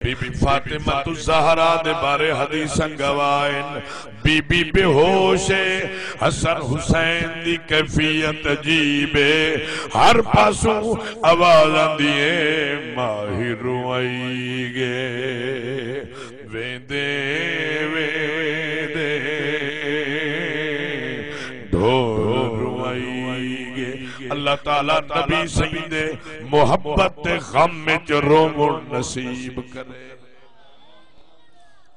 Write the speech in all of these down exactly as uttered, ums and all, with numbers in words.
بی بی فاطمہ الزہرا دے بارے حدیثاں گواہ ہن۔ بی بی بے ہوش ہے، حسن حسین دی کیفیت عجیب ہے، ہر پاسوں آواز آندی ہے، ماہی روائی گے، ویندے ویندے ڈھول روائی گے۔ اللہ تعالیٰ نبی سئیں دے محبت تے غم وچ رووݨ نصیب کرے۔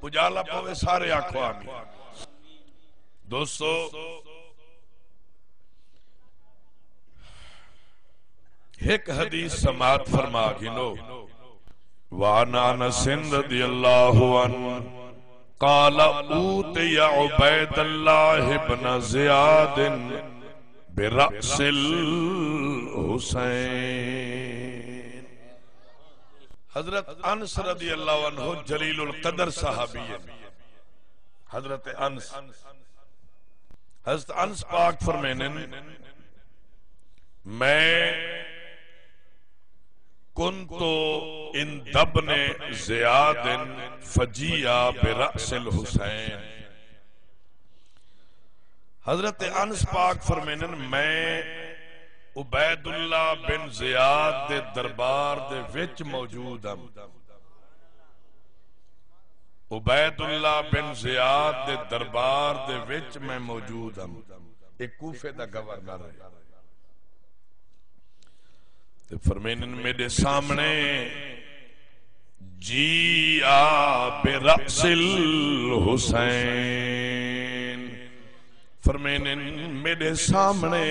اجالا پوے، سارے آکھو آمین۔ دوستو، ہک حدیث سماعت فرما گھنو۔ وعن انس رضی اللہ عنہ قال اوتی عبید اللہ بن زیاد برأس الحسین۔ حضرت انس رضی اللہ عنہ جلیل القدر صحابی ہیں۔ حضرت انس، حضرت انس پاک فرمیندن، میں کنت عند ابن زیاد فجیع برأس الحسین۔ حضرت انس پاک فرمیندن، میں عبید اللہ بن زیاد دے دربار دے وچ موجود ہم۔ عبید اللہ بن زیاد دے دربار دے وچ میں موجود ہم۔ اے کوفے دا گورنر ہے۔ تے فرمیندن، میݙے سامݨے جیء برأس الحسین، فرمیندن، میݙے سامݨے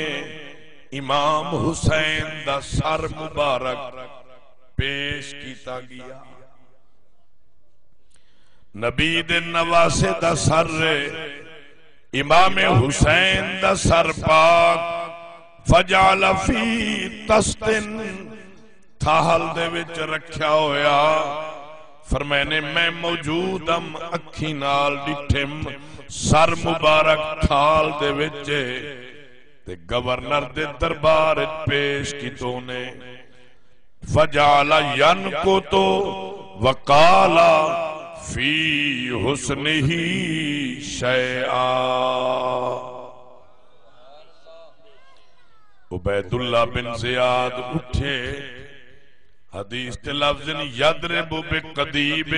امام حسین دا سر مبارک پیش کیتا ڳیا۔ نبی دے نواسے دا سر ہے، امام حسین دا سر پاک، فجعل فی طست، تھاہل دے وچ رکھیا ہویا۔ فرمیندے، میں موجود ہم، اکھیں نال ݙٹھم، سر مبارک تھال دے وچ ہے تے گورنر دے دربار وچ پیش کیتو نے۔ فجعل ینکت وقال فی حسنہ شیئا۔ عبید اللہ بن زیاد اٹھے، حدیث تے لفظ ہن، یضرب بقدیب،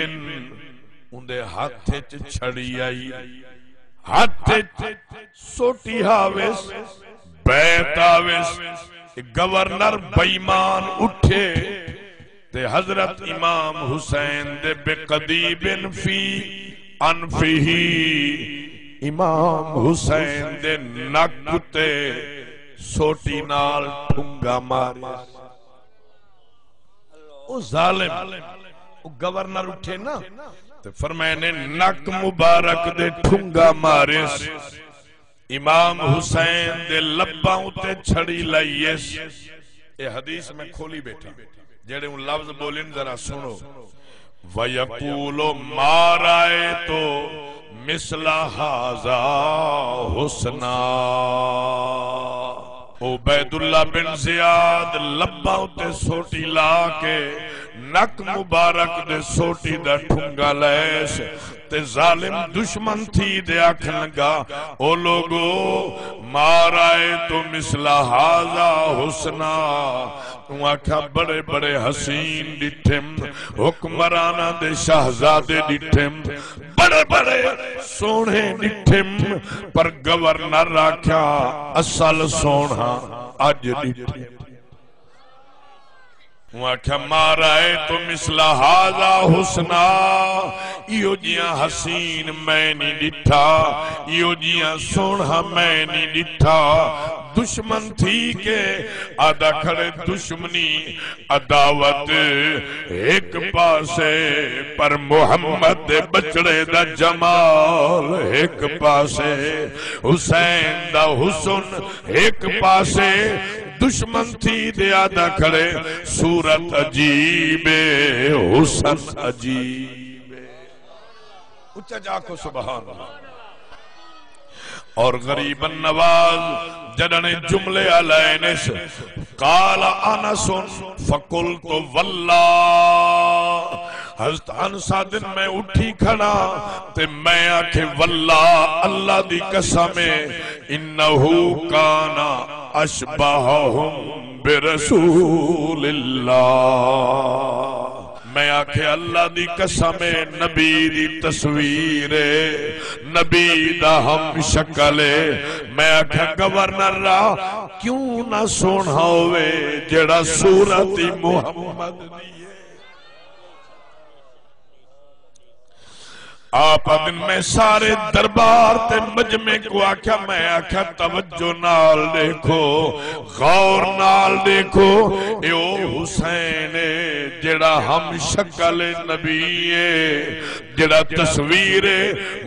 اوندے ہتھ اچ چھڑی آئی، ہتھ اچ سوٹی ہاوس، بیعت آوس، گورنر بے ایمان اٹھے تے حضرت امام حسین دے بقدیب فی انفہ، امام حسین دے نک اتے سوٹی نال ٹھنگا مارے۔ او ظالم، او گورنر اٹھے نا، تے فرمائے نے نک مبارک دے ٹھنگا مارس۔ امام حسین دے لباں اتے چھڑی لائیس۔ اے حدیث میں کھولی بیٹھا، جیڑھے اوں لفظ بولن ذرا سنو۔ وَيَقُولُ مَا رَأَيْتُ مِثْلَ هَذَا حُسْنًا۔ عبید اللہ بن زیاد لباں اتے سوٹی لا کے نک مبارک دے سوٹی دا ٹھنگا لیس۔ تے ظالم دشمن تھی تے آکھن لگا، او لوگو، ما رأیت مثل ھذا حسنا۔ اوں آکھیا، بڑے بڑے حسین ݙٹھم، حکمراناں دے شہزادے ݙٹھم، بڑے بڑے سوہݨے ݙٹھم، پر گورنر آکھیا، اصل سوہݨا اڄ ݙٹھم۔ اوں آکھیا، ما رأیت مثل ھذا حسنا، ایہو جیہاں حسین میں نی ݙٹھا، ایہو جیہاں سوہݨا میں نی ݙٹھا۔ دشمن تھی کے آہدا کھڑے، دشمنی عداوت ہک پاسے، پر محمد دے ٻچڑے دا جمال ہک پاسے، حسین دا حسن ہک پاسے۔ دشمن تھی تے آہدا کھڑے، صورت عجیب ہے، حسن عجیب ہے۔ اچا چا آکھو سبحان اللہ۔ اور غریب نواز جݙݨ جملے آلائنس، قال انس فقلت واللہ، حضرت انس آدھن میں اٹھی کھڑا تے میں آکھے واللہ، اللہ دی قسم ہے، انہ کان اشبہہم برسول اللہ۔ میں آکھے اللہ دی قسم ہے، نبی دی تصویر ہے، نبی دا ہم شکل ہے۔ میں آکھیا گورنر را کیوں نہ سوہݨا ہووے جیڑھا صورت ہی محمد دی ہے۔ آپ آدھن میں سارے دربار تے مجمع کو آکھیا، میں آکھیا توجہ نال ݙیکھو، غور نال ݙیکھو، اے او حسین ہے جیڑھا ہم شکل نبی ہے، جیڑھا تصویر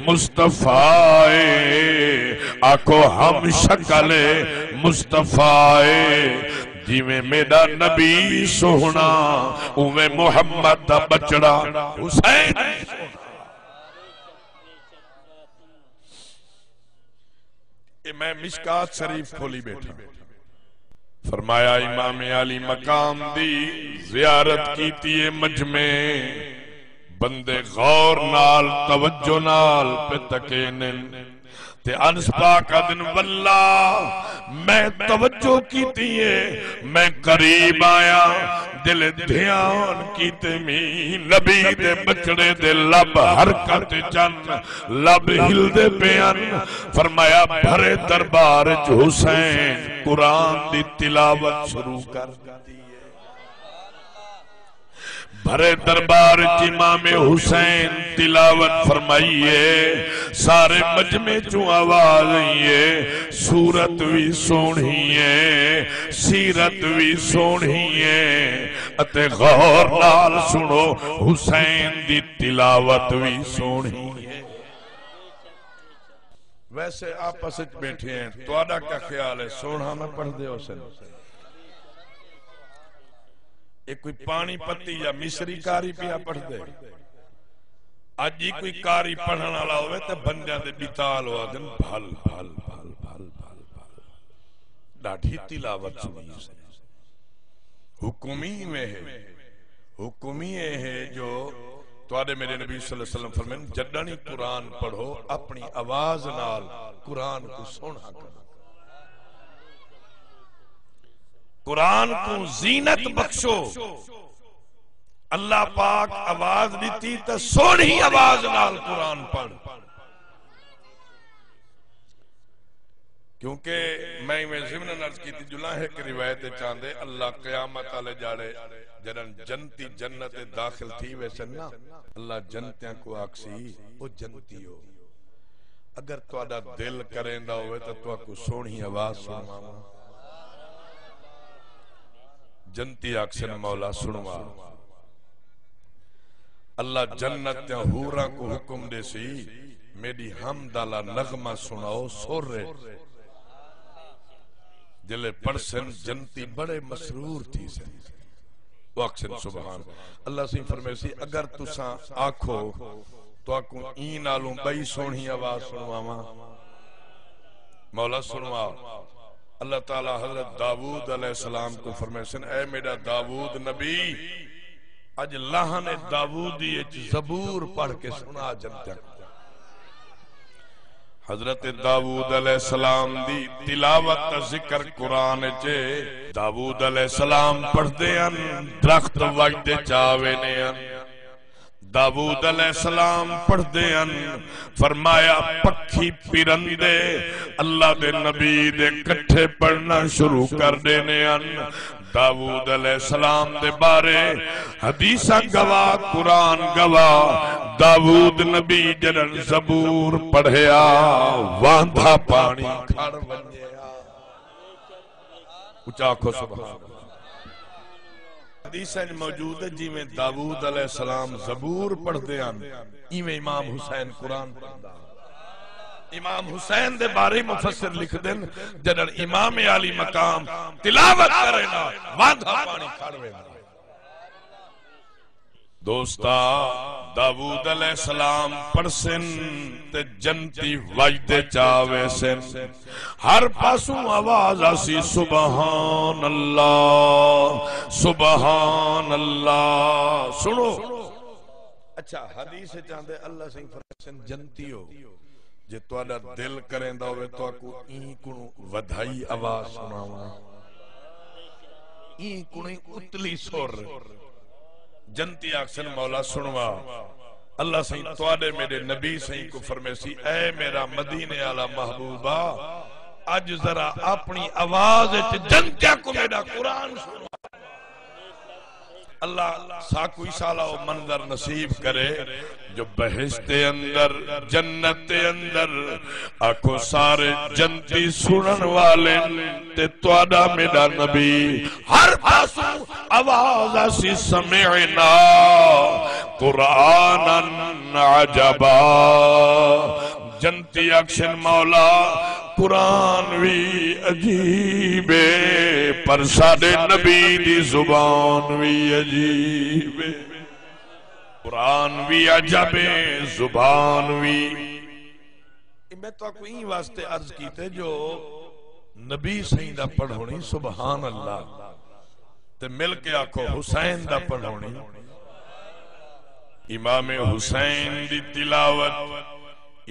مصطفیٰ ہے۔ آکھو ہم شکل مصطفیٰ ہے۔ جیویں میݙا نبی سوہݨا، اوویں محمد دا ٻچڑا حسین۔ اے میں مشکات شریف کھولی ٻیٹھا۔ فرمایا امام عالی مقام دی زیارت کیتی ہے مجمع، بندے غور نال توجہ نال پئے تکیندن۔ تے انس پاک آدھن، واللہ میں توجہ کیتی ہے، میں قریب آیا، دل دھیان کیتے می نبی دے ٻچڑے دے لب حرکت چن، لب ہلدے پئے ہن۔ فرمایا بھرے دربار اچ حسین قرآن دی تلاوت شروع کر ݙتی ہے۔ بھرے دربار اچ امام حسین تلاوت فرمائی ہے، سارے مجمع چوں آواز آئی ہے، صورت وی سوہݨی ہے، سیرت وی سوہݨی ہے، اتے غور نال سݨو، حسین دی تلاوت وی سوہݨی ہے۔ ویسے آپس وچ ٻیٹھے ہیں، تہاݙا کیا خیال ہے، سوہݨا نہ پڑھدے ہوسن؟ اے کوئی پاݨی پتی یا مصری قاری پیا پڑھدے؟ اڄ ہی کوئی قاری پڑھݨ والا ہووے تے بندیاں دے ٻتال ہو آدن، بھل، بھل، بھل۔ ݙاڈھی تلاوت سݨی ہے۔ حکم ہی ایویں ہے، حکم ہی اے ہے جو تہاݙے میݙے نبی صلی اللہ علیہ وسلم فرمائن، جݙݨ ہی قرآن پڑھو، اپݨی آواز نال قرآن کوں سوہݨا کرو۔ قرآن کوں زینت بخشو۔ اللہ پاک آواز ݙتی تاں سوہݨی آواز نال قرآن پڑھ۔ کیونکہ میں ایویں ضمن عرض کیتی، جلاں ہک روایت اچ آندے، اللہ قیامت آلے ڄاڑے جݙݨ جنتی جنت اچ داخل تھی ویسن نا، اللہ جنتیاں کوں آکھسی، او جنتیو، اگر تہاݙا دل کریندا ہووے تاں تہاکوں سوہݨی آواز سݨواواں۔ جنتی آکھسن، مولا سݨوا۔ اللہ جنت دیاں حوراں کوں حکم ݙیسی، میݙی حمد آلا نغمہ سݨاؤ، سر اچ۔ جلے پڑھسن جنتی بڑے مسرور تھیسن۔ او آکھسن سبحان۔ اللہ سئیں فرمیسی، اگر تساں آکھو، تہاکوں ایں نالوں ٻئی سوہݨی آواز سݨواواں۔ مولا سݨوا۔ اللہ تعالیٰ حضرت داؤد علیہ السلام کوں فرمیسن، اے میݙا داؤد نبی، اڄ لحن داؤدی اچ زبور پڑھ کے سݨا جنتیاں کوں۔ حضرت داؤد علیہ السلام دی تلاوت دا ذکر قرآن اچ ہے۔ داؤد علیہ السلام پڑھدے ہن، درخت وڄدے چا ویندے ہن۔ داؤد علیہ السلام پڑھدے ہن، فرمایا، پکھی پرندے اللہ دے نبی دے کٹھے پڑھݨا شروع کر ݙیندے ہن۔ داؤد علیہ السلام دے بارے حدیثاں گواہ، قرآن گواہ، داؤد نبی جݙݨ زبور پڑھیا، واندا پاݨی کھڑ ونڄیا۔ اچا آکھو سبحان اللہ۔ حدیثاں وچ موجود ہے، جیویں داؤد علیہ السلام زبور پڑھدے ہن، ایویں امام حسین قرآن پڑھدا۔ امام حسین دے بارے مفسر لکھدن، جݙݨ امام عالی مقام تلاوت کریندا، واندا پاݨی کھڑ ویندا۔ دوستا، داؤد علیہ السلام پڑھسن تے جنتی وڄدے چا ویسن۔ ہر پاسوں آواز آسی، سبحان اللہ، سبحان اللہ۔ سنو، اچھا، حدیث وچ آندے، اللہ سائیں فرمائسن، جنتیو، جے تہاݙا دل کریندا ہووے تہاکوں ایں کنوں ودھائی آواز سݨاواں، ایں کنوں اتلی سر۔ جنتی آکھسن، مولا سݨوا۔ اللہ سائیں تہاݙے میݙے نبی سائیں کوں فرمیسی، اے میرا مدینے والا محبوبا، اڄ ذرا اپݨی آواز وچ جنتیاں کوں میݙا قرآن سݨوا۔ اللہ ساکوں ایسا او منظر نصیب کرے جو بہشت دے اندر، جنت دے اندر، آکھو سارے جنتی سݨݨ والے تے تہاݙا میݙا نبی۔ ہر پاسوں آواز آسی، سمعنا قرآنا عجبا۔ جنتی آکھسن، مولا، قرآن وی عجیب ہے، پر ساݙے نبی دی زبان وی عجیب ہے۔ قرآن وی عجب ہے، زبان وی۔ اے میں تہاکوں ایں واسطے عرض کیتے جو نبی سائیں دا پڑھوݨی، سبحان اللہ، تے مل کے آکھو، حسین دا پڑھوݨی۔ امام حسین دی تلاوت،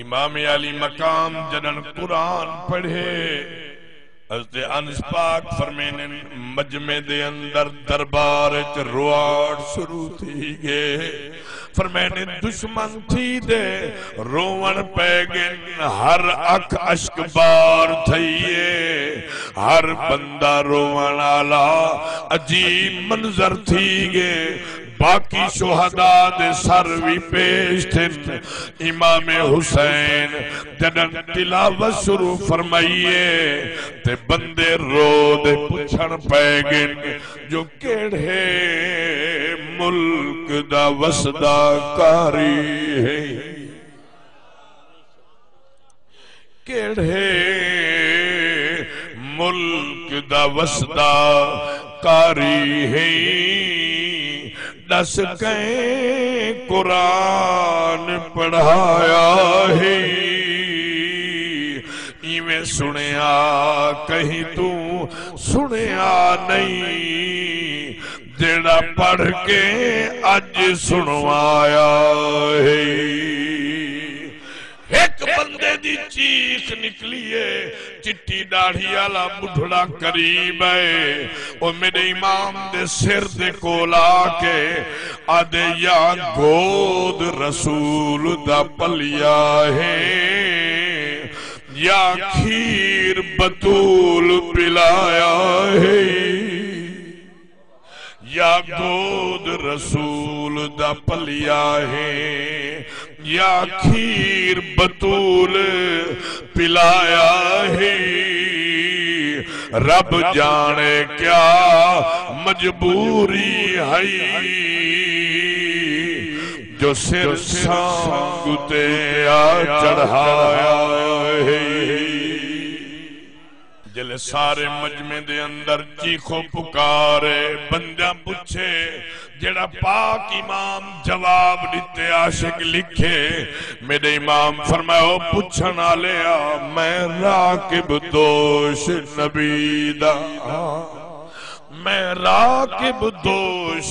امام عالی مقام جݙݨ قرآن پڑھے، حضرت انس پاک فرمیندن، مجمع دے اندر دربار اچ رواڑ شروع تھی ڳئے۔ فرمیندن، دشمن تھی تے رووݨ پئے ڳن، ہر اکھ اشک بار تھئی اے، ہر بندہ رووݨ آلا، عجیب منظر تھی ڳئے۔ باقی شہداء دے سر وی پیش تھن۔ امام حسین جݙݨ تلاوت شروع فرمائی اے تے بندے رو تے پچھݨ پئے ڳن جو کیڑھے ملک دا وسدا قاری ہے؟ کیڑھے ملک دا وسدا قاری ہیں؟ ݙس کئیں قرآن پڑھایا ہے؟ ایویں سݨیا کہیں توں سݨیا نہیں، جیڑھا پڑھ کے اڄ سݨوایا ہے۔ ہک بندے دی چیخ نکلی ہے، چٹی ݙاڑھی آلا ٻڈھڑا قریب ہے، او میݙے امام دے سر دے کول آ کے آہدے، یا گود رسول دا پلیا ہے، یا کھیر بتول پلایا ہے۔ یا گود رسول دا پلیا ہے، یا کھیر بتول پلایا ہے۔ رب جاݨے کیا مجبوری ہئی جو سر سانگ تے آ چڑھایا ہے۔ جلے سارے مجمع دے اندر چیخو پکارے، بندیاں پچھے، جیڑھا پاک امام جواب ݙتے، عاشق لکھے، میݙے امام فرمایا، او پچھݨ آلیا، میں راکب دوش نبی دا ہاں، میں راکب دوش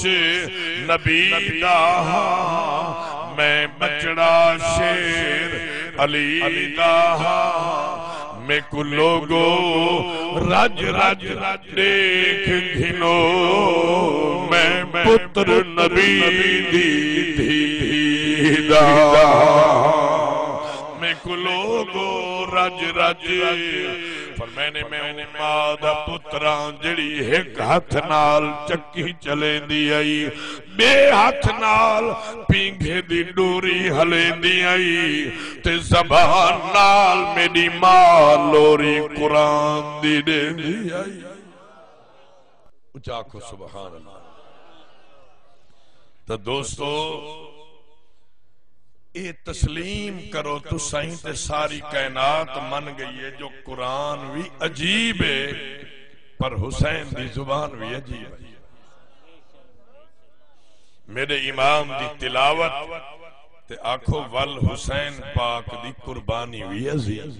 نبی دا ہاں، میں ٻچڑا شیر علی دا ہاں، میکوں لوگو رج رج ݙیکھ گھنو، میں پتر نبی دی دھی دا ہاں، میکوں لوگو رج رج۔ فرمیندے، میں اوں ماء دا پتر ہاں جیڑھی ہک ہتھ نال چکی چلیندی ہئی، ٻئے ہتھ نال پینگھے دی ݙوری ہلیندی ہئی تے زبان نال میݙی ماء لوری قرآن دی ݙیندی ہئی۔ اچا آکھو، سبحان اللہ۔ تاں دوستو، اے تسلیم کرو تساں تے ساری کائنات من ڳئی ہے جو قرآن وی عجیب ہے، پر حسین دی زبان وی عجیب ہے۔ میݙے امام دی تلاوت، تے آکھو ول حسین پاک دی قربانی وی عظیم۔